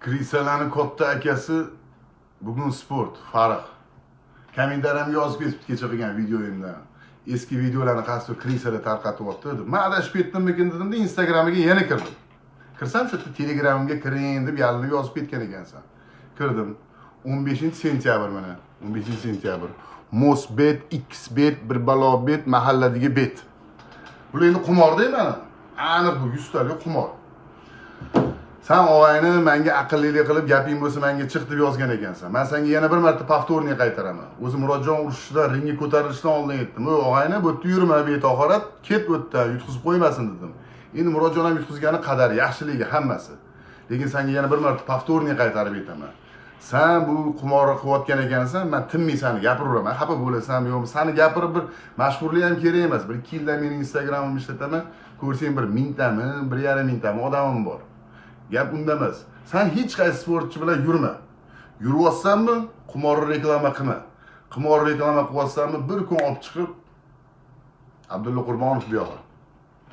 Krisalarni katta akasi bugun sport Farruh. Kommentariyamga yozib ketibdi kecha qilgan videoyimda. Eski videolarni qaysi krisalar tarqatyapti dedim. Man adashib ketdimmikin dedimda, Instagramiga yana kirdim. Kirsam, shu yerda "Telegramimga kiring" deb yalinib yozib ketgan ekansan. Kirdim. 15 sentyabr mana. 15 sentyabr. Mosbet, Xbet, bir balo bet, mahalladagi bet. Bular endi qumorda mana. Aniq bu 100 talik qumor. San, og'ayni, menga aqllilik qilib, "Gaping bo'lsa, menga chiq" deb yozgan ekansan. Man senga yana bir marta повторный qaytaraman. O'zi Murodjon urushida, ringga ko'tarilishdan oldin aytdim. "Ey og'ayni, bu yerda yurma, betohorat, ket bu yerdan, yutqizib qo'ymasin" dedim. Endi Murodjon ham yutqizgani qadar, yaxshiligi hammasi. Lekin senga yana bir marta повторный qaytarib aytaman. San bu qumorni qilayotgan ekansan, man tinmay seni gapiraveraman, xafa bo'lasanmi yo'qmi? Sani gapirib bir mashhurlik ham kerak emas. Bir 2 yildan meni Instagramimni ishlataman, ko'rsang bir mingtami, 1,5 mingtami odamim bor. Gap unda emas. San hech qaysi sportchi bilan yurma. Yuryapsanmi, qumorni reklama qilma. Qimor reklama qilyapsanmi, bir kun olib chiqib Abdulla Qurbonov bu yog'i.